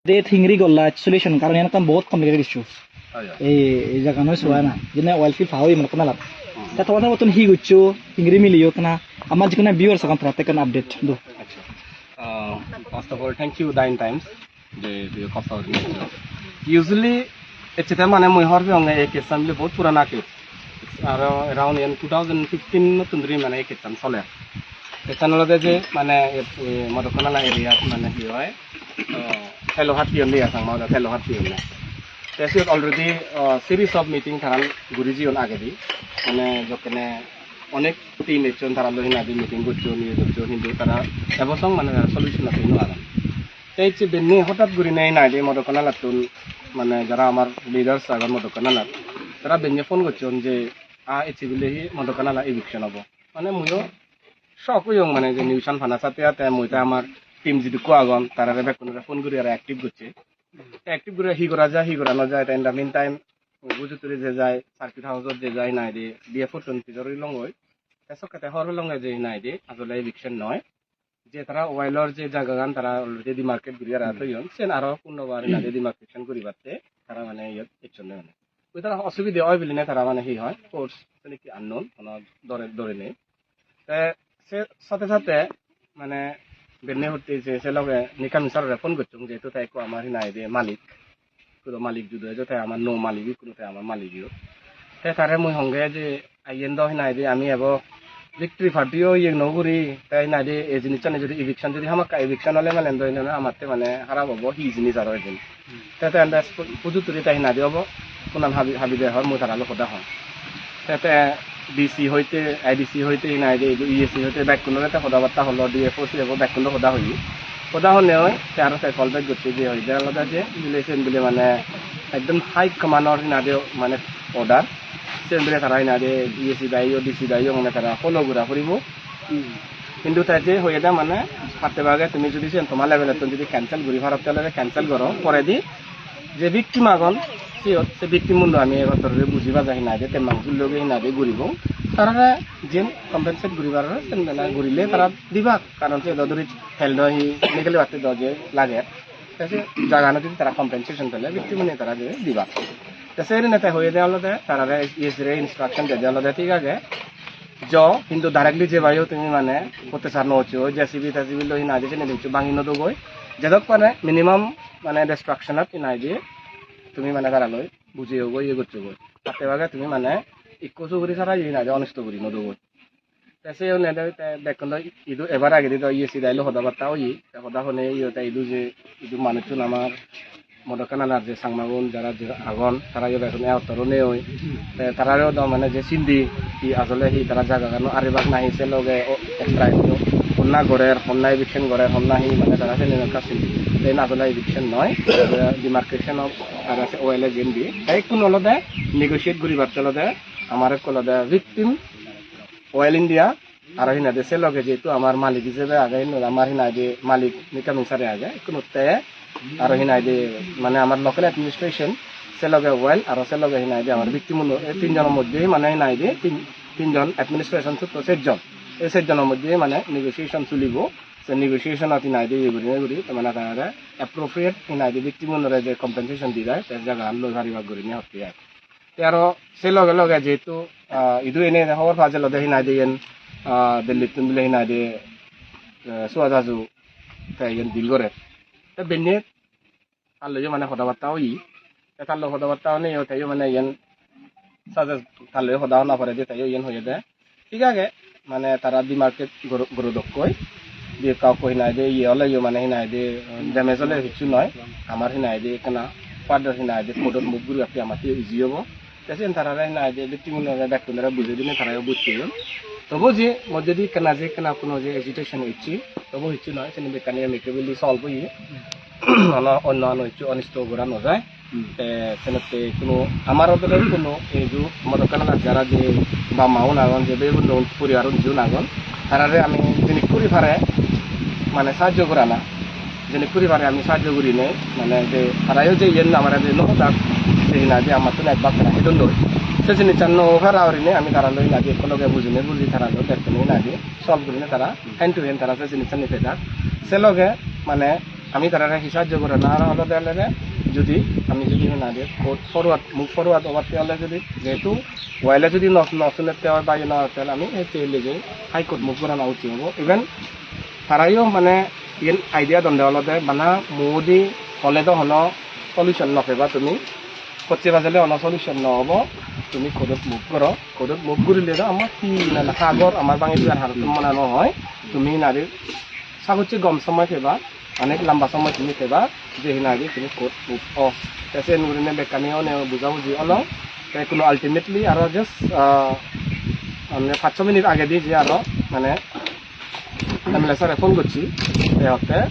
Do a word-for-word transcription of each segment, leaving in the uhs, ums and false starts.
De thingri golla solution, karon iyan ekkan bahut complicated issue. Oi, oi. Ei, ei jaga noi suwa na. Jene oil field paha oye mane konalat. Hmm. Ta tomar tomattun hi goccho, thingri miliyo tana. Amar jikune viewers agon tara ekkan update do. Acha. Uh, first of all, thank you, Dine Times. Je, je kosto guri. Usually, ecche te mane mui hobor peyonge ei case-an bile bahut purana case. Aro around in two thousand fifteen ottun dhuri mane ei case-an soler. Case-an olode je mane e, e, Modokkanala area-t mane hi hoi, o, telo hatti onde asang mane telo hatti onde. Te siyot already, o, series of meeting taran guri jeyon agedi. Mane jokkene onek team ecchon tara loi hinadi meeting gocchon, iye gocchon, hintu tara ebo song mane tara solution-otte no agon. Te ecche benne hotat gurine hinadi Modokkanalattun mane jara amar leaders agon Modokkanala, tara benne phone gocchon je, "A, ecche bile hi Modokkanala eviction obo." Mane muiyo shock oyong mane je news-an pana satte satte mui te amar team jidukko agon tarare bekkunore phone guri aro active gocche. Active guri hi gora jai, hi gora no jai, te in the meantime, Bujuturi je jai, circuit house-ot je jai, hinai di, D F O-tun pijor oi longoi. Te sokke te hobor pelonge je hinai di, asole eviction noi. Je tara oil-or je jagagan tara already demarcate guri aro Hmm. toyon, sen aro punnobar hinai di demarcation guribatte tara mane iyot ecchonde mane. Ui tara osubide oi biline tara mane hi hoi, force senekke unknown, hono dore, dore nei. Te se sate sate mane benne hotte je se loge Nikami sir-ore phone gocchong, jehetu te ekko amar hinai de malik, ekko do malik judo ejo, te amar nuo malik, ekko te amar malik yo. Te tare mui honge je iyen do hinai de ami ebo victory party-o iye no guri, te hinai de ei jinissani jodi eviction jodi hamakkai eviction ole malen do hinai amatte mane harap obo, hi jinis aro iyen. Te, te ende pu-, pujot tuli te hinadi obo, punan habi, habi de hor, mui tara loi hoda hong. Te, te D C hoite, A D C hoite, hinadi idu E A C hoite, bekkunore te hoda batta holo, D F O, C F O bekkun loi hoda hoye. Hoda honne oi, te aro te call back gocche je hoide olode je, bile sen bile mane ekdom high command-or hinadi mane order. Sen bile tara hinadi E A C daiyo, D C daiyo mane tara follow gora puribo. Hmm. Hintu te je hoyede mane, hatte bage tumi jodi siyen toma level-ottun jodi cancel guri paro, te olode cancel goro. Poredi je victim agon, siyot se victim-uno ami egottor guri buji baja hinai de, te mangsul loge hinai de guribo. Tarare jen compensate guri parore, sen bela gurile tara dibak. Karon se do duri tel do hi nigilibatte do je lager. Te se jagano jodi tara compensation pele, victim-une tara je dibak. Te se rinei te hoyede olode, tarare E A C-re instruction dede olode, thik age. Jo, hintu directly jebayo tumi mane ottechar no goccho, J C B te C B loi hinai de seni de hissu bangi no dogoi. Jedok pare minimum mane destruction-ot hinai de tumi mane tara loi buji ogo, iye goccho goi. Hatte bage tumi mane ikko suguri sara iye hinai de onisto guri no dogoi. Te se onne de te bekkun do idu ebar agedi do iye sidai lo hoda batta oye. Te hoda hone iye te idu je idu manuchun amar Modokkanala je Changmagun jara je agon, tara yo bekkun egottor onei oi. Te tarare do mane je sindi hi asole hi tara jagagano aribak nahi se loge o extra honna gorer, honna eviction gorer, honna hi mane tara seni ekka sindi. Te iyen asole eviction noi, demarcation of tara se oil-e jendi. Te ikkun olode negotiate guribatte olode amar ekku olode victim Oil India, aro hinai de se loge jehetu amar malik ijebe age, hintu amar hinai de malik Nikami sir-e age, ikkunu te aro hinai de mane amar local administration, se loge oil, aro se loge hinai de amar victim uno, ei tinjono moddhe mane hinai de tin, tinjon administration sutto sejjon. Ei sejjono moddhe mane negotiation sulibo, se negotiation ot hinai de iye gurinei guri, te mane tara appropriate hinai de victim unore je compensation di jai, te jagagan loi paribak gurinei hotte ai. Te aro se loge loge jehetu, ah, idu ene ene hobor pa jelo de hinai de iyen, ah, Delhi-ttun bile hinai de, eh, Suhas Aju te iyen deal gorer. Te benne tar loiyo mane hoda batta oye. Te tar loi hoda batta oneyo teyo mane iyen suggest tar loiyo hoda hona poredi teyo iyen hoyede. Thik age, mane tara demarcate goro-, gorodokkoi. Je kaukko hinai de iye oleyo mane hinai de, um, damage ole hissu noi. Amar hinai de ekkana further hinai de court-ot move guribatte amatte easy obo. Te siyen tarare hinai de victim-unore bekkunore bujei dinei tarayo bujjeyon. Tobu je moddedi ekkana je ekkana hono je agitation ecche, tobu hissu noi, sini bekkani amicably solve oye. Ono, onno ano hissu onisto gora no jai. Hmm. Te senotte hono amar odore hono ei ju Modokkanala jara je bap ma un agon, je bei bondhu poribar un jun agon, tarare ami jinik guri pare mane sahajjo gorana, jinik guri pare ami sahajjo gurinei, mane je tarayo je iyen amare je no hodak, je hinai de amattun ek bak tara hedon doi. Se jinissan no para gurinei ami tara loi hinai de ekko loge bujinei buji tara loi bekkune hinai de solve gurinei tara hand to hand tara se jinissani pedak. Se loge mane Ami tarare hi sahajjo gorana ar olode olode judi ami judi hinadi court forward, move forward obatte ole judi jehetu wile judi no, no sunette oi ba iye no otte ole ami ei je lejei High Court move gorana ucchit obo. Even tarayo mane iyen idea donde olode bana mudi hole do hono solution no peba tumi. Hocche bajele hono solution no obo, tumi court-ot move goro. Court-ot move gurile do ama hi nana hagor amar bangi dibar harottun mona no hoi. Tumi nari sagocche gom somoy peba, onek lamba somoy tumi peba, je hinadi tumi court move o. Te sen gurinei bekkani one bujabuji olong. Te kuno ultimately aro just, ah, mane pach so minute agedi je aro mane M L A sir-e phone gocche, te hotte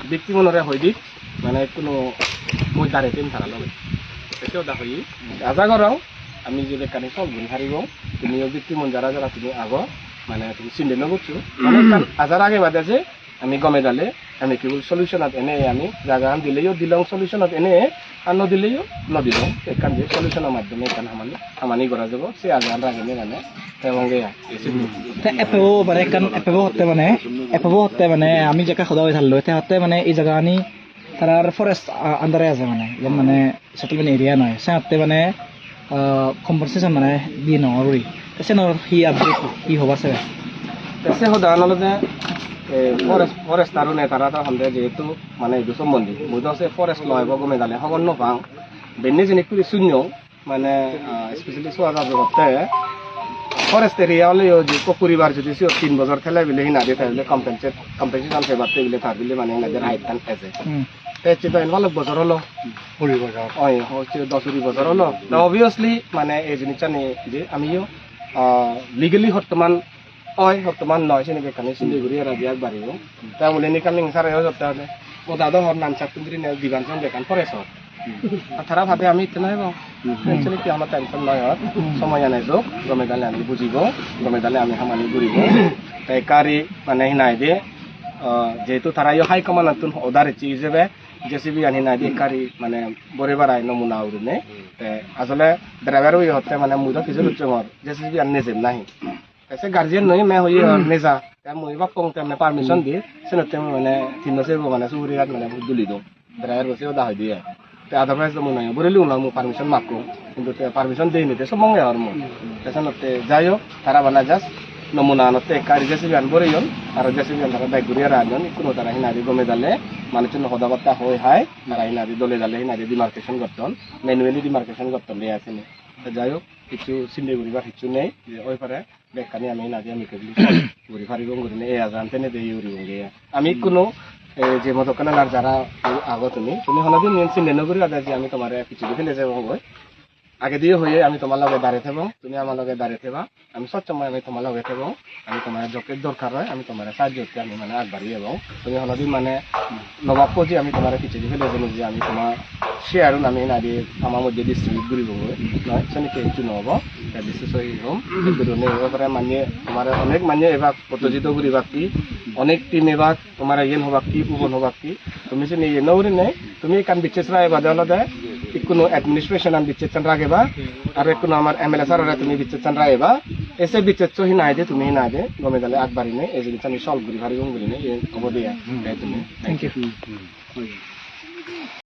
victim-unore hoi dik, mane kuno mui darei dim tara loge. Te se hoda hoye, aja gorong ami je bekkani solve guri paribong, tumiyo victim-un jara jara tumi ago, mane tumi sinde no goccho. Mane ekkan aja rage bade je ami gome dale amicable solution-ot ene ami jagagan dileyo dilong solution-ot ene, ar no dileyo no dilong. Ekkan je solution-o maddhome ekkan hamani, hamani gora jabo, se aja rage ne mane. Te eppebo mane ekkan, eppebo hotte mane, eppebo hotte mane ami jekke hoda hoi talloi, te hotte mane ei jagani tarar forest, ah, under-e aje mane, iyan mane settlement area noi. Se hotte mane, ah, compensation mane diye no oi guri. Te senor hi update, hi hobar se? Te se hodan olode, eh, forest, forester-une tara do honde jehetu mane idu sombondi. Mui do se forest loi bo gome dale hobor no pang. Benne jinis puri sunno. Mane, ah, especially Suajar jogotte forest area oleyo je ekko poribar jodi siyot tin bojor thele bile hinadi te bile compensate, compensation pebatte bile tar bile mane hinadi right an eje. Hmm. Te ecche do en balok bojor olo. Kuri bojor. Oi, hocche dos kuri bojor olo. To obviously mane ei jinissani je amiyo, ah, legally hottoman oi, hottoman noi, sini bekkani sinde guri era diak bariyo. Te amuleni coming sare ojotte ode. O dado hor nan chattun guri ne diban song bekkan pore sor. Ar tara bade ami itte noi bo. Hmm. Tension itte ama tension noi hor. Hmm. Somoy ane jok, gome dale ami bujibo, gome dale ami hamani guribo. Te ekka guri mane hinai de, ah, jehetu tara yo high command-ottun order ecche ijebe, J C B an hinai de ekka guri mane bore barai nomuna urine. Te asole driver-e hotte mane mui do pije locchongor, J C B an nejem nahi. Te se guardian noi me hoye hor neja. Te mui bappong te me permission di. Senotte mui mane tinno sebo mane suguri gaj mane duli dong. Driver bo se hoda hoi diye. Te otherwise do mui nahi. Buri lung na mui permission makkong. Hintu te permission dei ni te somonge hor mui. Te senotte jai hok tara bana just nomuna anotte ekka guri J C B an boreyon. Aro J C B an tara bek guri aro anon. Ikkunu tara hinadi gome dale manuchun hoda batta hoi hai. Tara hinadi dole dale hinadi demarcation gotton. Manually demarcation gotton de asini. Te jai hok, hissu sinde guribar hissu nei. Je oi pare. Bekkani ami hinadi amicably solve guri paribong gurinei ei ajan tenei de iye guribong de. Ami ikkunu, eh, je modokkani lar jara ago tumi, tumi honodin iyen sinde no guriba de je ami tomare pijedi fele jebong goi. Agediyo hoye ami tomar loge dare thebong, tumi ama loge dare theba. Ami sob somoi ami tomar loge thebong, ami tomare jokke dorkar oi, ami tomare sahajjo gotte ami mane agbari ebong. Tumi honodin mane no bappo je ami tomare pijedi fele jebong je ami tomar share un ami hinadi ama moddhe distribute guribong goi. Noi, seni ke hissu no obo. Te bises oi hom, te durone oi pare manye, tomare onek manye ebak, protojito guribak ki, onek team ebak, tomare iyen hobak ki, ubon hobak ki. Tumi seni iye no gurinei, tumi ekkan bichches rageba de olode, ikkunu administration an bichches an rageba, aro ikkunu amar M L A sir ore tumi bichches an rageba. Ese bichches so hinai de, tumi hinai de, gome dale agbarinei, ei jinisani solve guri paribong gurinei, iyen obo de ai. Te tumi. Thank you.